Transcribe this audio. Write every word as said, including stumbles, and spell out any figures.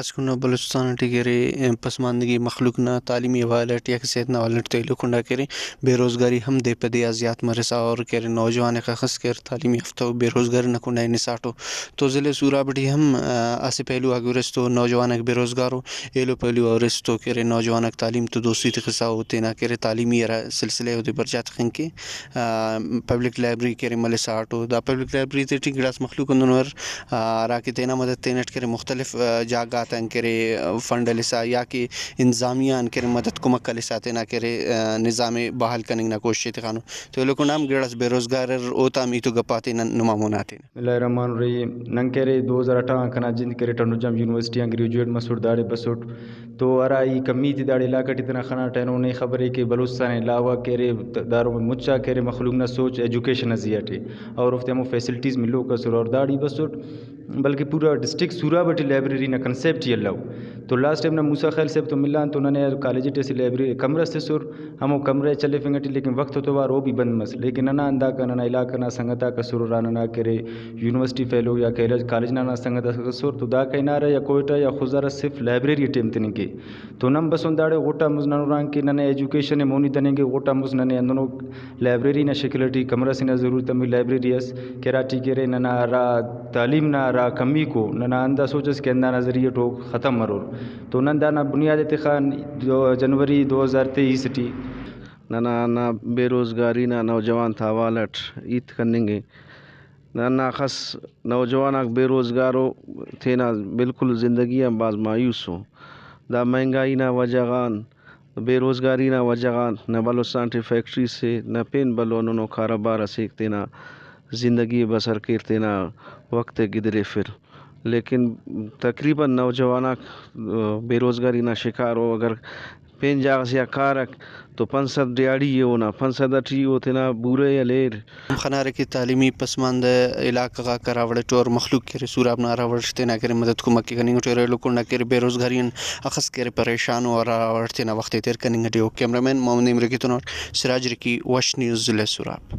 اسہ کنڈ آ بلوچستان ٹی کہ ارے پسماندگی مخلوق نا تعلیمی حوالہ ٹی یا کہ صحت نا حوالہ ٹی تو ایلو کنڈ آ کہ ارے بے روزگاری ہم دے پہ دے آ زیات مرسا اور کہ ارے نوجوان آک اخس کہ ارے تعلیمی یافتہ ءُ بے روزگاری نا کنڈ آ ہنساٹو۔ تو ضلع سوراب ٹی ہم، آ، اسہ پہلو آ گڑاس تو نوجوان آک بے روزگار ءُ، ایلو پہلو آ ہُرس تو کہ ارے نوجوان آک تعلیم تو دوستی تخسا او تینا کہ ارے تعلیمی ہرا سلسلہ ءِ اودے برجا تخنگ کے، آ، پبلک لائبریری کہ ارے ملساٹو۔ دا پبلک لائبریری تیٹی گڑاس مخلوق ہندنو ار، آ، ہراکہ تینا مدد تینٹ کہ ارے مختلف، آ، جاگہ غاتان کہ ارے، آ، فنڈ ہلسا یا کہ انتظامیہ آن کہ ارے مدد کمک ہلسا تینا کہ ارے، آ، نظام ءِ بحال کننگ نا کوشش ءِ تخانو۔ تو ایلو کنڈ آ ہم گڑاس بے روزگار ار، اوتا ہم ہیت و گپ آتے نن نما مونا ہتینہ۔ بسم اللہ الرحمن الرحیم۔ نن کہ ارے دو ہزار اٹھارہ آن کنا جند کہ ارے ٹنڈو جام یونیورسٹی آن گریجویٹ مسٹ، داڑے بسٹ۔ تو ہرا ای کمی تے داڑے علاقہ ٹی تینا خناٹہ اینو، نے خبرے کہ بلوچستان علاوہ کہ ارے دارو مچا کہ ارے مخلوق نا سوچ ایجوکیشن نا زی آ ٹی اور اوفتے ہمو فیسلٹیز ملوک ئسر اور داڑے ای بسٹ، بلکہ پورا ڈسٹرکٹ سوراب ٹی لائبریری نا کنسیپٹ ہی الو۔ تو لاسٹ ٹائم نا موسیٰ خیال صاحب تو ملان تو ننے کالج ٹی اسہ لائبریری کمرہ اس تسر، ہمو کمرہ ءِ چلیفنگ ٹی، لیکن وخت و توار او بھی بند مس۔ لیکن ننا ہنداکہ ننا علاقہ نا سنگتاک اسر، ہرا ننا کہ ارے یونیورسٹی فیلو یا کالج، کالج نا ننا سنگت اسر، تو داکا ہنارہ یا کوئٹہ یا خضدار آ صرف لائبریری ٹی ہم تننگ کے۔ تو نن بسن داڑے غٹ آن مُست نن ہُران کہ ننے ایجوکیشن ءِ مونی دننگ ءِ، غٹ آن مُست ننے ہندنو لائبریری نا شکل ٹی کمرہ سے نا ضرورت ہمے لائبریری ئس کہ ہراٹی کہ ارے ننا ہرا تعلیم نا ہرا کمیکو ننا ہندا سوچ ئس کہ ہندانا ذریعہ ٹی او ختم مرور۔ تو نن دانا بنیاد ءِ تخان دو، جنوری دو ہزار تئیس ٹی۔ ننا ہندا بے روزگاری نا نوجوان تا حوالہ ئٹ ہیت کننگ ءِ۔ ننا اخس نوجوان آک بے روزگار ءُ، تینا بالکل زندگی آن بھاز مایوس ءُ۔ دا مہنگائی نا وجہ غان، بے روزگاری نا وجہ غان نہ بلوچستان ٹی فیکٹری سے، نہ پین بھلو ہندنو کاروبار اسیک تینا زندگی ءِ بسر کیر، تینا وخت ءِ گدریفر۔ لیکن تقریباً نوجوان آک، آ، بے روزگاری نا شکار ءُ۔ اگر پین جاگہ سے آ کارک تو پنچ سد دیہاڑی ءِ اونا، پنچ سد ٹی او تینا بورہ ءِ ہلیر۔ خنارہ کہ تعلیمی پسماندہ علاقہ غاک ہرا وڑ ئٹی اور مخلوق کہ ارے سوراب نا ہرا وڑ ئٹی تینا کہ ارے مدد کمک ءِ کننگ ٹی ارے، ایلو کنڈ آ کہ ارے بے روزگاری آن اخس کہ ارے پریشان ءُ، ہرا وڑ تینا وخت ءِ تیر کننگ ٹی ءُ۔ کیمرہ مین محمد عمری کتون اور سراج رکی، وش نیوز، ضلع سوراب۔